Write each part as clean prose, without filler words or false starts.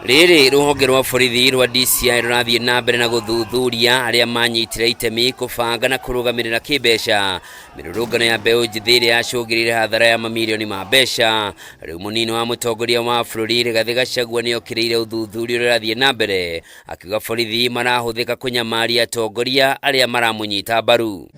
Rĩrĩ rũhonge rwa borithi rwa DCI rũrathiĩ na mbere na gũthuthuria arĩa manyitire itemi kũbanga na kũrũgamĩrĩra kĩmbeca mĩrũrũngano ya mbeũ njĩthĩ ĩrĩa yacũngĩrĩire hathara ya mamirioni ma mbeca. Rĩu mũnini wa mũtongoria wa bũrũri Rigathĩ Gachagua nĩokĩrĩire ũthuthuria ũrĩa ũrathiĩ na mbere, akiuga borithi marahũthĩka kũnyamaria atongoria arĩa maramũnyita mbaru.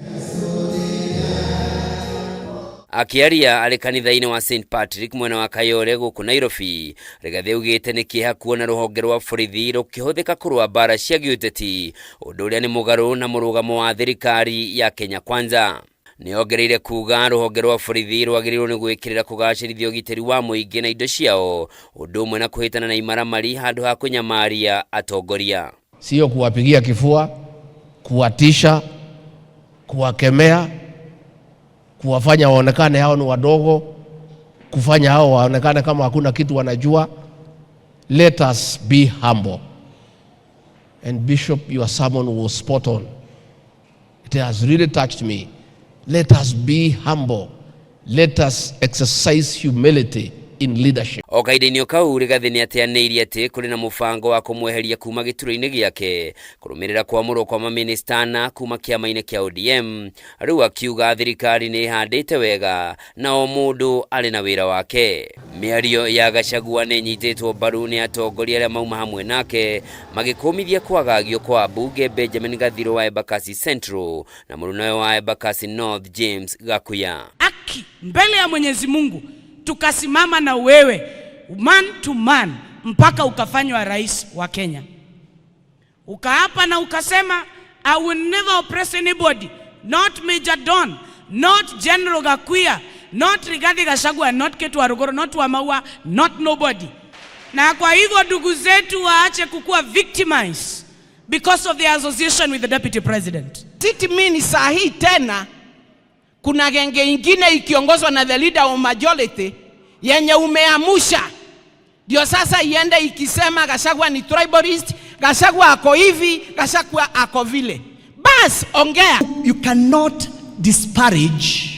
Akĩaria arĩ kanitha-inĩ wa St Patrick mwena wa Kayole gũkũ Nairobi, Rigathĩ augĩte nĩ kĩeha kuona rũhonge rwa borithi rũkĩhũthĩka kũrũa mbara cia gĩũteti, ũndũ ũrĩa nĩ mũgarũ na mũrũgamo wa thirikari ya Kenya Kwanza. Nĩongereire kuga rũhonge rwa borithi rwagĩrĩirwo nĩ gwĩkĩrĩra kũgacĩrithia ũgitĩri wa mũingĩ na indo ciao, ũndũ ũmwe na kũhĩtana na imaramari handũ ha kũnyamaria atongoria. Sio kuwapigia kifua, kuwatisha, kuwakemea, kuwafanya waonekane hao ni wadogo, kufanya hao waonekane kama hakuna kitu wanajua. Let us be humble. And Bishop, your sermon was spot on. It has really touched me. Let us be humble. Let us exercise humility in leadership. O kahinda-inĩ kau, Rigathĩ nĩ ateanĩirie atĩ kũrĩ na mũbango wa kũmweheria kuma gĩturwa-inĩ gĩake kũrũmĩrĩra kwamũrwo kwa mamĩnĩsta kuma kĩama-inĩ kĩa ODM. Rĩu akiuga thirikari nĩ ĩhandĩte wega na o mũndũ arĩ na wĩra wake. Mĩario ya Gachagua nĩ ĩnyitĩtwo mbaru nĩ atongoria arĩa mauma hamwe nake, magĩkũmithia kwagagio kwa ambunge Benjamin Gathiro wa Embakasi Central na mũrunawe wa Embakasi North James Gakuya. Haki mbele ya Mwenyezi Mungu, tukasimama na wewe man to man mpaka ukafanywa rais wa Kenya. Ukaapa na ukasema, "I will never oppress anybody, not Major Don, not General Gakuya, not Rigathi Gachagua, not Ketu Waruguru, not Wamaua, not nobody." Na kwa hivyo ndugu zetu waache kukuwa victimized because of their association with the deputy president. Siti mimi saa hii tena kuna genge ingine ikiongozwa na the leader of majority yenye umeamusha ndio sasa iende ikisema Gachagua ni tribalist, Gachagua ako hivi, Gachagua ako vile. Bas, ongea. You cannot disparage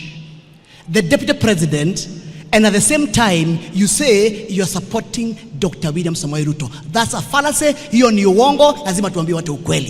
the deputy president and at the same time you say you are supporting Dr. William Samoei Ruto. That's a fallacy. Hiyo ni uongo, lazima tuambie watu ukweli.